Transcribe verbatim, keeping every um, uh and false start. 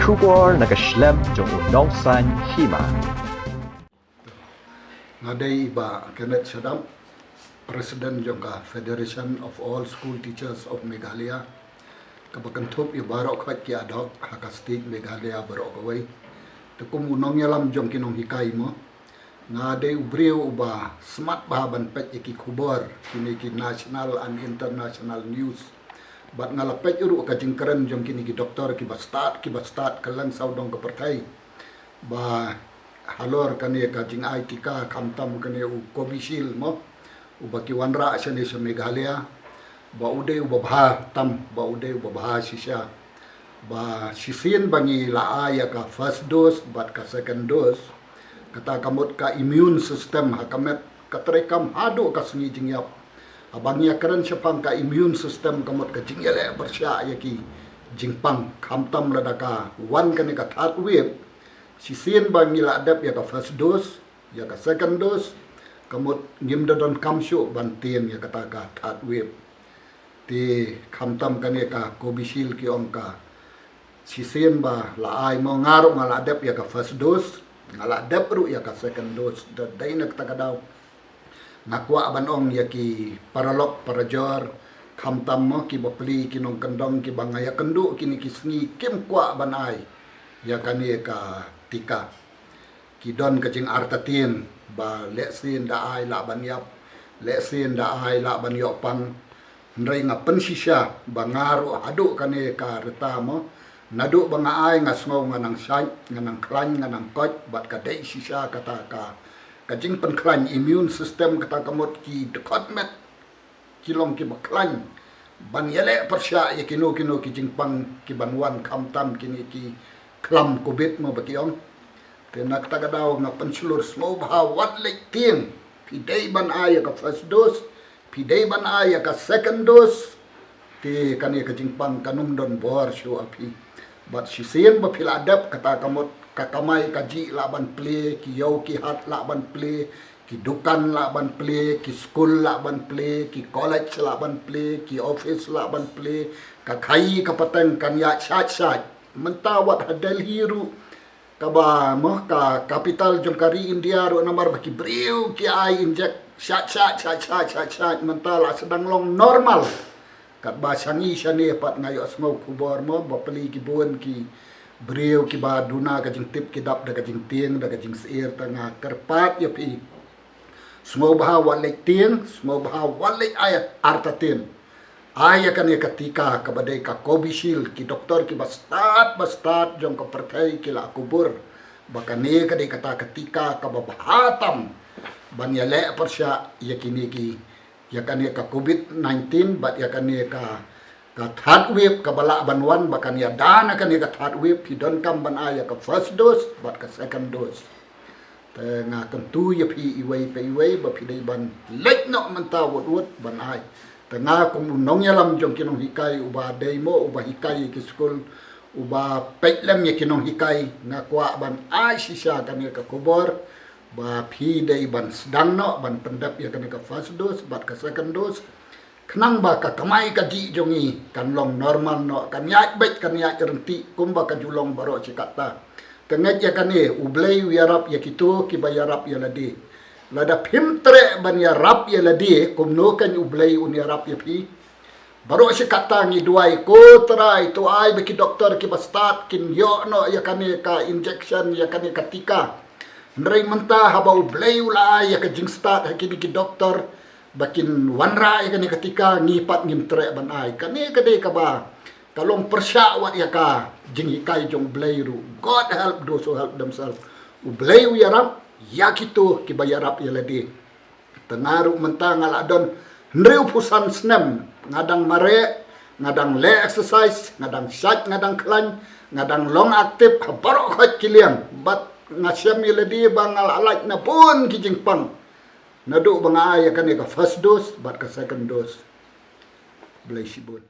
Khubor na ka shlem jong u nongsaiñ hima. Nga dei i Bah Kenneth Shadap, President jong ka Federation of All School Teachers of Meghalaya, kaba kynthup ïa baroh khoit ki ad hoc ha ka state Meghalaya baroh kawei. Te kum u nongïalam jong ki nonghikai mo, nga dei u briew uba smat bha ban peit ïa ki khubor, kine ki national and international news. Bad nga la peit ruh ka jingkren jong kine ki doktor kiba stad, kiba stad kylleng sawdong ka pyrthei, ba halor kane ka jingai tika, khamtam kane u Covishield mo, uba ki wanrah shane sha Meghalaya, ba u dei uba bha tam, ba u dei uba bha shisha. Ba shisien ba ngi la ai ïa ka first dose bad ka second dose, kata ka mut ka immune system ha ka met ka treikam haduh ka sngi jingïap. Haba ngi ïakren shaphang ka immune system, ka mut ka jingïaleh pyrshah ïa ki jingpang, khamtam lada ka wan kane ka third wave. Shisien ba ngi la dep ïa ka first dose, ïa ka second dose, ka mut ngim da donkam shuh ban tieng ïa kata ka third wave. Te khamtam kane ka Covishield ki ong ka, shisien ba la ai mo, nga ruh nga la dep ïa ka first dose, nga la dep ruh ïa ka second dose. Da dei na kata ka daw nga kwah ban ong ïa ki paralok parajor, khamtam mo ki bapli ki nongkyndong kiba nga ïakynduh kine ki sngi kim kwah ban ai ïa kane ka tika. Ki don ka jingartatien ba lehse ynda ai lah ban ïap, lehse ynda ai lah ban ïoh pang. Hynrei nga pynshisha ba nga ruh haduh kane ka rta mo, naduh ba nga ai nga sngew nga nang shait, nga nang khlaiñ, nga nang koit, bad ka dei shisha kata ka, ka jingpynkhlaiñ immune system, kata ka mut ki dkhot met ki long kiba khlaiñ ban ïaleh pyrshah ïa kino kino ki jingpang ki ban wan, khamtam kine ki khlam covid mo ba ki ong. Te na kata ka daw nga pynshlur, sngewbha wat leit tieng. Phi dei ban ai ïa ka first dose, phi dei ban ai ïa ka second dose. Te kane ka jingpang kan ym don bor shuh ha phi. Bad shisien ba phi la dep, kata ka mut ka kamai kajih lah ban plie, ki ïew ki hat lah ban plie, ki dukan lah ban plie, ki skul lah ban plie, ki college lah ban plie, ki office lah ban plie, ka khaïi ka pateng kan ïaid shait shait. Mynta wat ha Delhi ruh, kaba mo ka capital jong ka ri India ruh, namar ba ki briew ki ai injek shait shait shait shait shait shait, mynta la sdang long normal. Katba sha ngi shane pat nga ïohsngew khubor mo, bapli ki bun ki briew kiba duna ka jingtip ki dap da ka jingtieng, da ka jingsyier. Te nga kyrpad ïa phi, sngewbha wat leit tieng, sngewbha wat leit ai artatien. Ai ïa kane ka tika kaba dei ka Covishield, ki doktor kiba stad ba stad jong ka pyrthei ki la kubur ba kane ka dei kata ka tika kaba bha tam ban ïaleh pyrshah ïa kine ki, ïa kane ka covid nineteen bad ïa kane ka, ka third wave kaba lah ban wan. Ba kan ïada na kane ka third wave, phi donkam ban ai ïa ka first dose bad ka second dose. Te nga kyntu ïa phi iwei pa iwei ba phi dei ban leit noh mynta wut wut ban ai. Te nga kum u nongïalam jong ki nonghikai, uba dei mo uba hikai ïa ki skul, uba peit lem ïa ki nonghikai, nga kwah ban ai shisha kane ka khubor ba phi dei ban sdang noh ban pyndep ïa kane ka first dose bad ka second dose, khnang ba ka kamai kajih jong ngi kan long normal noh, kan ïaid beit, kan ïaid ryntih kumba ka ju long baroh shi katta. Te ngeit ïa kane, U Blei u ïarap ïa kito kiba ïarap ïa lade. Lada phim treh ban ïarap ïa lade, kumno kan U Blei un ïarap ïa phi? Baroh shi katta ngi duwai, ko Trai, to ai ba ki doktor kiba stad kin ïoh noh ïa kane ka injection, ïa kane ka tika. Hynrei mynta haba U Blei u la ai ïa ka jingstad ha kine ki doktor ba kin wanrah ïa kane ka tika, ngi pat ngim treh ban ai. Kane ka dei kaba ka long pyrshah wat ïa ka jinghikai jong U Blei ruh. God help those who help themselves. U Blei u ïarap ïa kito kiba ïarap ïa lade. Te nga ruh mynta nga la don hynriewphew san snem, nga dang mareh, nga dang leh exercise, nga dang shait, nga dang khlaiñ, nga dang long active ha baroh khoit ki liang. Bad nga shem ïa lade ba nga la lait na bun ki jingpang naduh ba nga ai ïa kane ka first dose bad ka second dose. Blei shibun.